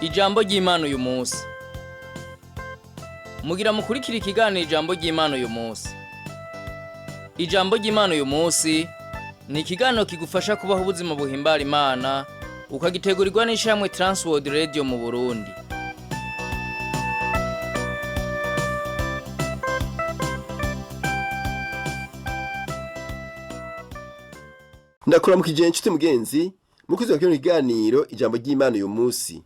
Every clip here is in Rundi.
Ijambo ry'Imana uyu munsi. Mugira mukurikira ikiganiro ijambo ry'Imana uyu munsi. Ijambo ry'Imana uyu munsi ni ikiganiro kigufasha kubaho ubuzima buhimbara Imana, ukagitegurirwa n'ishirahamwe Transworld Radio mu Burundi. Ndakuramukije inshuti mugenzi mukuzi wa kino kiganiro ijambo ry'Imana uyu munsi.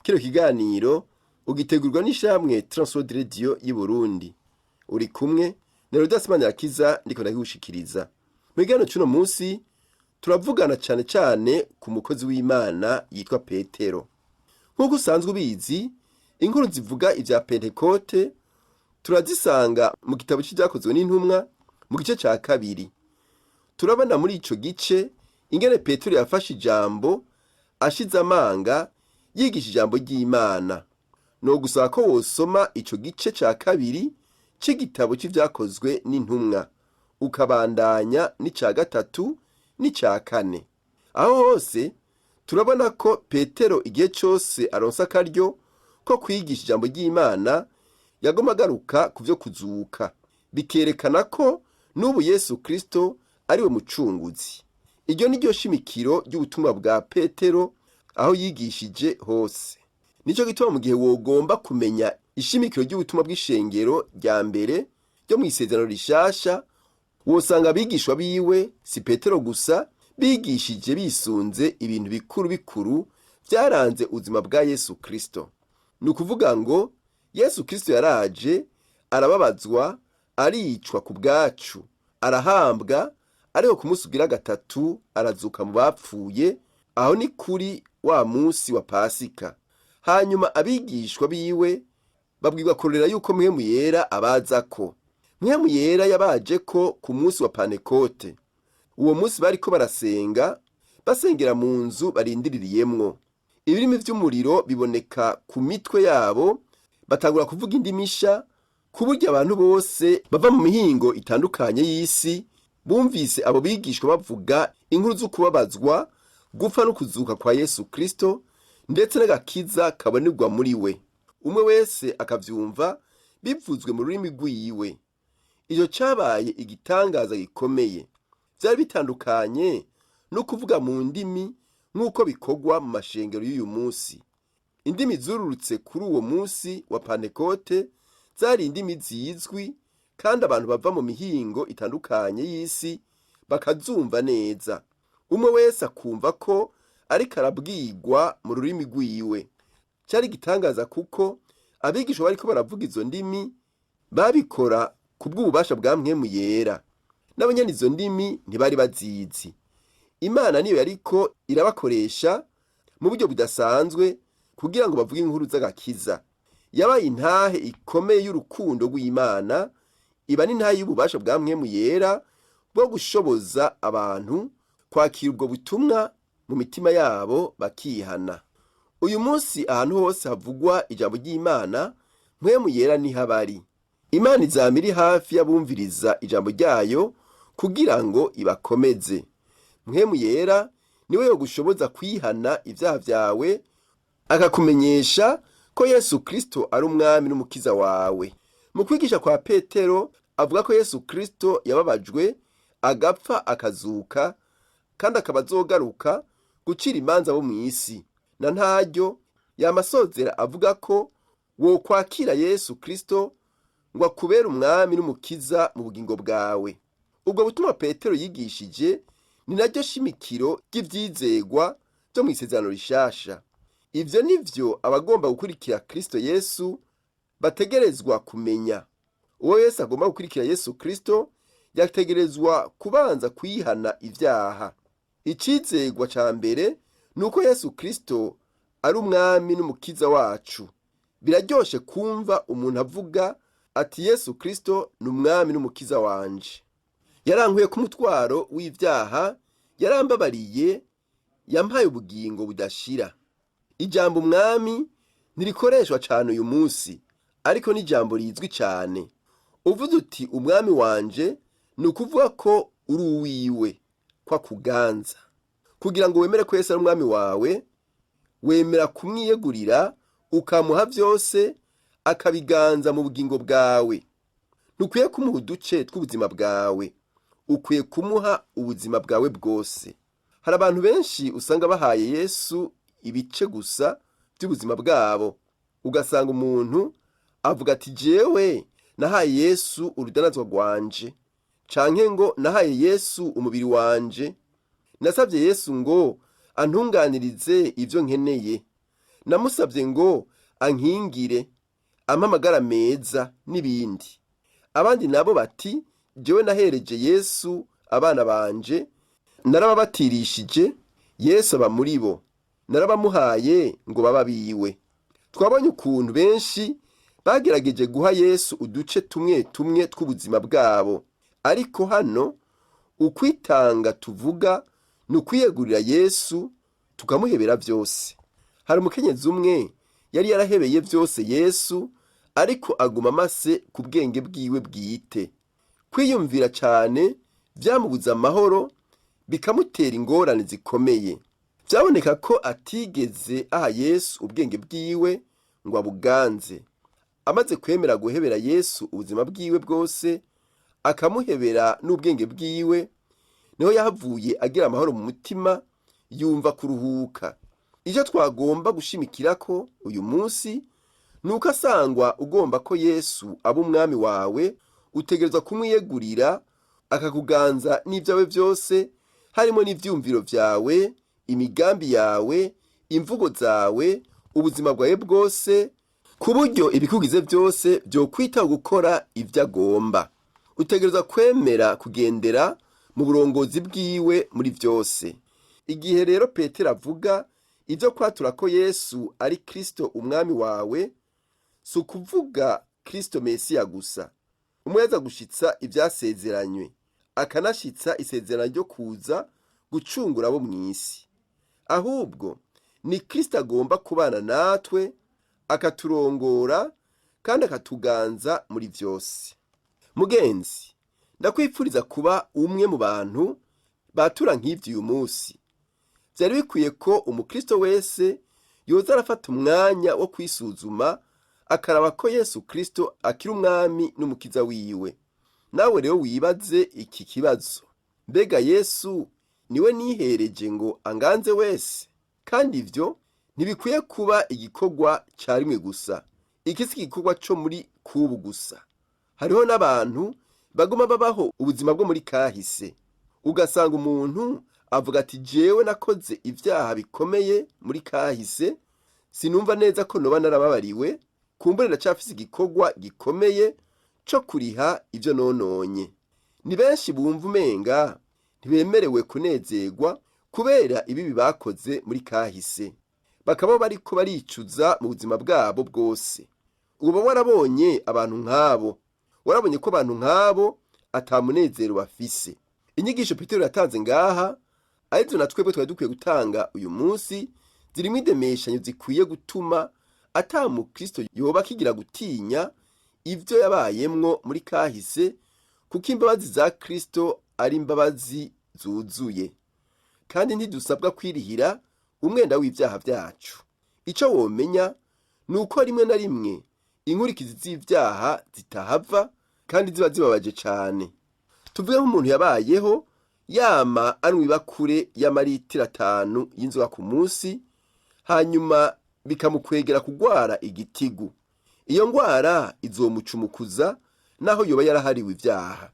Kino kiganiro ugitegurwa n'ishamwe Transworld Radio y'u Burundi. Uri kumwe na Rudas Manirakiza, ndiko ndakigushikiriza. Mu kiganiro c'uno munsi turavugana cane cane ku mukozi w'Imana yitwa Petero. Nk'uko usanzwe ubizi, inkuru zivuga ivya Pentekote turazisanga mu gitabo c'ivyakozwe n'intumwa mu gice ca kabiri. Turabona muri ico gice ingene Petero yafashe ijambo ashize amanga yigisha ijambo ry'Imana. No gusaba ko wosoma ico gice ca kabiri c'igitabo c'ivyakozwe n'intumwa, ukabandanya n'ica gatatu n'ica kane. Aho hose turabona ko Petero igihe cose aronse akaryo ko kwigisha ijambo ry'Imana yagoma agaruka ku vyo kuzuka, bikerekana ko n'ubu Yesu Kristo ari we mucunguzi. Iryo ni ryo shimikiro ry'ubutumwa bwa Petero aho yigishije hose. Nico gituma mu gihe wogomba kumenya ishimikiro ry'ubutumwa bw'ishengero rya mbere ryo mw'isezerano rishasha, wosanga abigishwa biwe, si Petero gusa, bigishije bisunze ibintu bikuru bikuru vyaranze ubuzima bwa Yesu Kristo. Ni ukuvuga ngo Yesu Kristo yaraje, arababazwa, aricwa ku bwacu, arahambwa, ariko ku munsi ugira gatatu arazuka mu bapfuye. Aho ni kuri wa munsi wa Pasika. Hanyuma abigishwa biwe babwirwa kurorera yuko Mpwemu Yera abazako. Mpwemu Yera yabajeko ku munsi wa Pantekote. Uwo munsi bariko barasenga, basengera mu nzu barindiririyemwo. Ibirimi vy'umuriro biboneka ku mitwe yabo, batangura kuvuga indimi nsha, ku buryo abantu bose bava mu mihingo itandukanye y'isi bumvise abo bigishwa bavuga inkuru z'ukubabazwa, gupfa no kuzuka kwa Yesu Kristo, ndetse n'agakiza kabonerwa muri we. Umwe wese akavyumva bivuzwe mu rurimi rwiwe. Ico cabaye igitangaza gikomeye. Vyari bitandukanye no kuvuga mu ndimi nk'uko bikorwa mu mashengero y'uyu munsi. Indimi zururutse kuri uwo munsi wa Pantekote zari indimi zizwi, kandi abantu bava mu mihingo itandukanye y'isi bakazumva neza. Umwe wese akumva ko ariko arabwirwa mu rurimi rwiwe. Cari igitangaza kuko abigishwa bariko baravuga izo ndimi babikora kubw'ububasha bwa Mpwemu Yera. N'abanyene izo ndimi ntibari bazizi. Imana niyo yariko irabakoresha mu buryo budasanzwe kugira ngo bavuge inkuru z'agakiza. Yabaye intahe ikomeye y'urukundo rw'Imana, iba n'intahe y'ububasha bwa Mpwemu Yera bwo gushoboza abantu kwakira ubwo butumwa mu mitima yabo bakihana. Uyu munsi ahantu hose havugwa ijambo ry'Imana, Mpwemu Yera niho aba ari. Imana izama iri hafi y'abumviriza ijambo ryayo kugira ngo ibakomeze. Mpwemu Yera niwe yogushoboza kwihana ivyaha vyawe, akakumenyesha ko Yesu Kristo ari umwami n'umukiza wawe. Mu kwigisha kwa Petero avuga ko Yesu Kristo yababajwe, agapfa, akazuka, kandi akaba azogaruka gucira imanza bo mw'isi. Na ntaryo yamasozera avuga ko wokwakira Yesu Kristo ngo akubere umwami n'umukiza mu bugingo bwawe. Ubwo butumwa Petero yigishije ni naryo shimikiro ry'ivyizegwa vyo mw'isezerano rishasha. Ivyo nivyo abagomba gukurikira Kristo Yesu bategerezwa kumenya. Uwo wese agomba gukurikira Yesu Kristo yategerezwa kubanza kwihana ivyaha. Icizegwa ca mbere ni uko Yesu Kristo ari umwami n'umukiza wacu. Biraryoshe kumva umuntu avuga ati: "Yesu Kristo ni umwami n'umukiza wanje. Yarankuye ku mutwaro w'ivyaha, yarambabariye, yampaye ubugingo budashira." Ijambo umwami ntirikoreshwa cane uyu munsi, ariko ni ijambo rizwi cane. Uvuze uti "umwami wanje", ni ukuvuga ko uri uwiwe, ko akuganza. Kugira ngo wemere ko Yesu ari umwami wawe, Wemera kumwiyegurira ukamuha byose, akabiganza mu bugingo bwawe. Ntukwiye kumuha uduce tw'ubuzima bwawe, ukwiye kumuha ubuzima bwawe bwose. Hari abantu benshi usanga bahaye Yesu ibice gusa by'ubuzima bwabo. Ugasanga umuntu avuga ati: "Jewe nahaye Yesu urudanazwa rwanje," canke ngo: "Nahaye Yesu umubiri wanje, nasabye Yesu ngo antunganirize ibyo nkeneye, namusabye ngo ankingire, ampe amagara meza," n'ibindi. Abandi nabo bati: "Jewe nahereje Yesu abana banje, narababatirishije, Yesu aba muri bo, narabamuhaye ngo baba biwe." Twabonye ukuntu benshi bagerageje guha Yesu uduce tumwe tumwe tw'ubuzima bwabo, ariko hano ukwitanga tuvuga ni ukwiyegurira Yesu tukamuhebera byose. Hari umukenyezi umwe yari yarahebeye byose Yesu, ariko aguma amase ku bwenge bwiwe bwite. Kwiyumvira cyane byamubuza amahoro, bikamutera ingorane zikomeye. Byaboneka ko atigeze aha Yesu ubwenge bwiwe ngo abuganze. Amaze kwemera guhebera Yesu ubuzima bwiwe bwose, akamuhebera n'ubwenge bwiwe, niho yahavuye agira amahoro mu mutima, yumva kuruhuka. Icyo twagomba gushimikira ko uyu munsi ni uko asangwa ugomba ko Yesu aba umwami wawe, utegerezwa kumwiyegurira akakuganza n'ibyawe byose, harimo n'ibyumviro byawe, imigambi yawe, imvugo zawe, ubuzima bwawe bwose, ku buryo ibikugize byose byokwitaho gukora ibyo agomba. Utegerezwa kwemera kugendera mu burongozi bwiwe muri byose. Igihe rero Petero avuga ibyo kwatura ko Yesu ari Kristo umwami wawe, si ukuvuga Kristo Mesiya gusa, umwe yaza gushitsa ibyasezeranywe, akanashitsa isezerano ryo kuza gucungura abo mu isi. Ahubwo ni Kristo agomba kubana natwe, akaturongora kandi akatuganza muri byose. Mugenzi, ndakwifuriza kuba umwe mu bantu batura nk'ibyo uyu munsi. Byari bikwiye ko umukristo wese yoza arafata umwanya wo kwisuzuma, akaraba ko Yesu Kristo akiri umwami n'umukiza wiwe. Nawe rero wibaze iki kibazo: mbega Yesu niwe nihereje ngo anganze wese? Kandi ibyo ntibikwiye kuba igikorwa cya rimwe gusa. Iki si igikorwa cyo muri kubu gusa. Hariho n'abantu baguma babaho ubuzima bwo muri kahise. Ugasanga umuntu avuga ati: "Jewe nakoze ibyaha bikomeye muri kahise, sinumva neza ko noba narababariwe, kumbure ndacafise igikorwa gikomeye co kuriha ibyo nononye." Ni benshi bumva umenga ntibemerewe kunezerwa kubera ibibi bakoze muri kahise, bakaba bariko baricuza mu buzima bwabo bwose. Uba warabonye abantu nk'abo? Warabonye ko abantu nk'abo ata munezero bafise. Inyigisho Petero yatanze ngaha, arizo na twebwe twari dukwiye gutanga uyu munsi, zirimo indemeshanyo zikwiye gutuma ata mukristo yoba akigira gutinya ibyo yabayemwo muri kahise, kuko imbabazi za Kristo ari imbabazi zuzuye, kandi ntidusabwa kwirihira umwenda w'ibyaha byacu. Icyo womenya ni uko rimwe na rimwe inkurikizi z'ibyaha zitahava kandi ziba zibabaje cyane. Tuvuge nk'umuntu yabayeho yama anywa ibakure y'amaritiro 5 y'inzoga ku munsi, hanyuma bikamukwegera kugwara igitigu. Iyo ngwara izomucumukuza naho yoba yarahariwe ibyaha.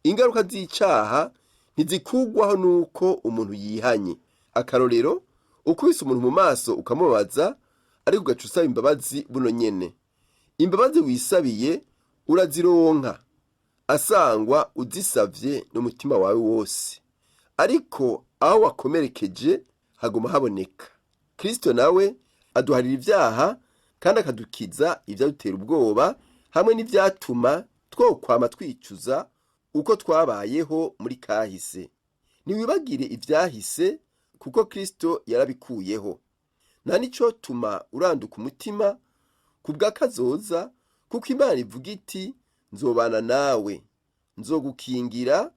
Ingaruka z'icaha ntizikugwaho nuko umuntu yihanye. Akarorero, ukubise umuntu mu maso ukamubabaza, ariko ugaca usaba imbabazi buno nyene, imbabazi wisabiye urazironka asangwa uzisavye n'umutima wawe wose, ariko aho wakomerekeje haguma haboneka. Kristo nawe aduharira ibyaha kandi akadukiza ivyadutera ubwoba hamwe n'ivyatuma twokwama twicuza uko twabayeho muri kahise. Ntiwibagire ivyahise, kuko Kristo yarabikuyeho. Nta nico tuma uranduka umutima kubw'akazoza, kuko Imana ivuga iti: "Nzobana nawe, nzogukingira,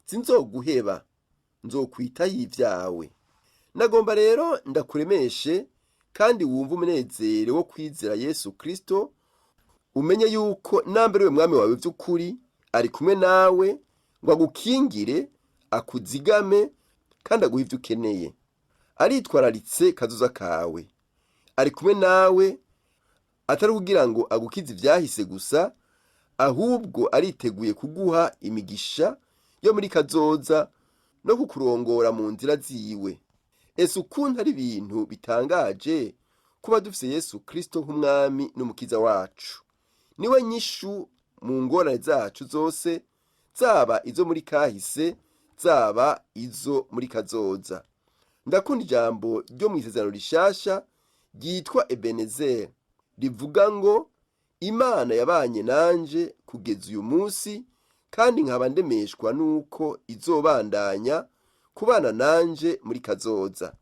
sinzoguheba, nzokwitaho ibyawe." Nagomba rero ndakuremeshe. Kandi wumve umunezero wo kwizera Yesu Kristo, umenye yuko nambere we mwami wawe by'ukuri ari kumwe nawe ngo agukingire, akuzigame kandi aguhe ibyo ukeneye. Aritwararitse kazoza kawe, ari kumwe nawe atari kugira ngo agukize ibyahise gusa, ahubwo ariteguye kuguha imigisha yo muri kazoza no kukurongora mu nzira ziwe. Ese ukuntu ari ibintu bitangaje kuba dufise Yesu Kristo nk'umwami n'umukiza wacu! Niwe nyishu mu ngorane zacu zose, zaba izo muri kahise, zaba izo muri kazoza. Ndakunda ijambo ryo mu isezerano rishasha ryitwa Ebenezeri, rivuga ngo: Imana yabanye nanje kugeza uyu munsi, kandi nkaba ndemeshwa nuko izobandanya kubana nanje muri kazoza.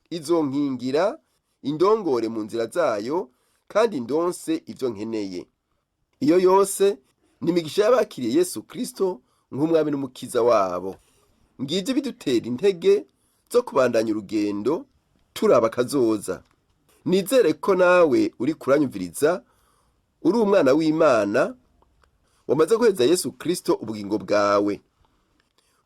Izonkingira, indongore mu nzira zayo, kandi ndonse ivyo nkeneye. Iyo yose ni imigisha y'abakiriye Yesu Kristo nk'umwami n'umukiza wabo. Ngivyo bidutera intege zo kubandanya urugendo turaba kazoza. Nizere ko nawe uri kuranyumviriza uri umwana w'Imana wamaze guheza Yesu Kristo ubugingo bwawe.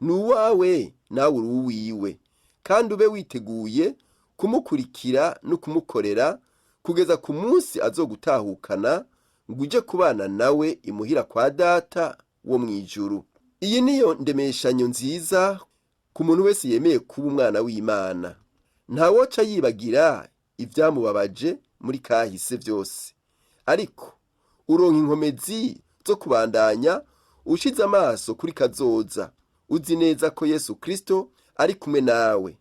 Ni uwawe, nawe uri uwiwe, kandi ube witeguye kumukurikira no kumukorera kugeza ku munsi azogutahukana ngo uje kubana nawe imuhira kwa Data wo mu ijuru. Iyi niyo ndemeshanyo nziza ku muntu wese yemeye kuba umwana w'Imana. Ntawoca yibagira ibyamubabaje muri kahise byose, ariko uronka inkomezi zo kubandanya ushize amaso kuri kazoza, uzi neza ko Yesu Kristo ari kumwe nawe.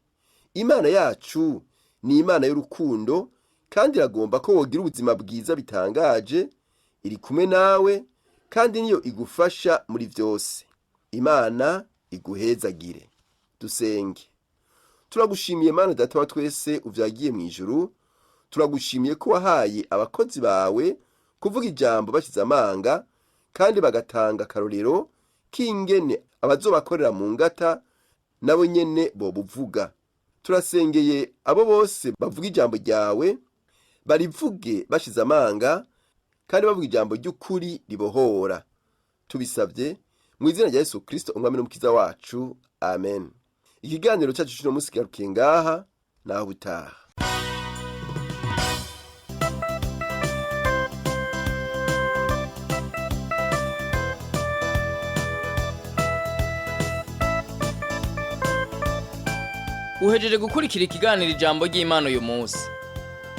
Imana yacu ni Imana y'urukundo, kandi iragomba ko wogira ubuzima bwiza bitangaje. Iri kumwe nawe kandi niyo igufasha muri byose. Imana iguhezagire. Dusenge. Turagushimiye Mana Data wa twese uvyagiye mu ijuru, turagushimiye ko wahaye abakozi bawe kuvuga ijambo bashize amanga, kandi bagatanga akarorero k'ingene abazobakorera mu ngata nabo nyene bobuvuga. Turasengeye abo bose bavuga ijambo ryawe, barivuge bashize amanga kandi bavuga ijambo ry'ukuri ribohora. Tubisabye mu izina rya Yesu Kristo umwami n'umukiza wacu, amen. Ikiganiro cyacu cy'uno munsi kigarukiye ngaha, naho ubutaha. Uhejeje gukurikira ikiganiro Ijambo ry'Imana uyu munsi.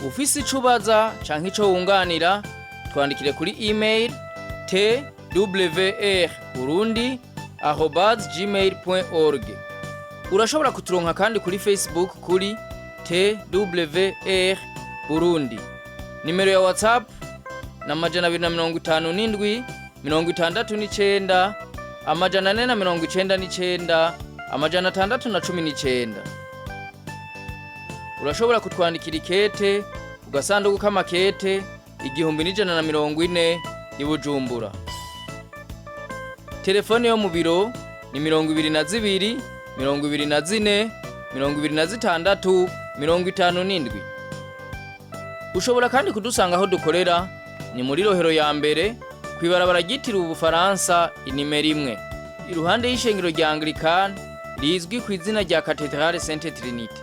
Ufise ico ubaza canke ico wunganira, twandikire kuri email twr burundi@gmail.org. Urashobora kuturonka kandi kuri Facebook kuri TWR Burundi. Nimero ya WhatsApp na 257 69 499 619. Urashobora kutwandikira ikete ku gasanduku k'amakete 1140 i Bujumbura. Telefone yo mu biro ni 22 24 26 57. Ushobora kandi kudusanga aho dukorera ni muri Rohero ya mbere, kw'ibarabara ryitiriwe Ubufaransa inimero 1, iruhande y'ishengero rya Anglikani rizwi ku izina rya Katedrale Sainte Trinite.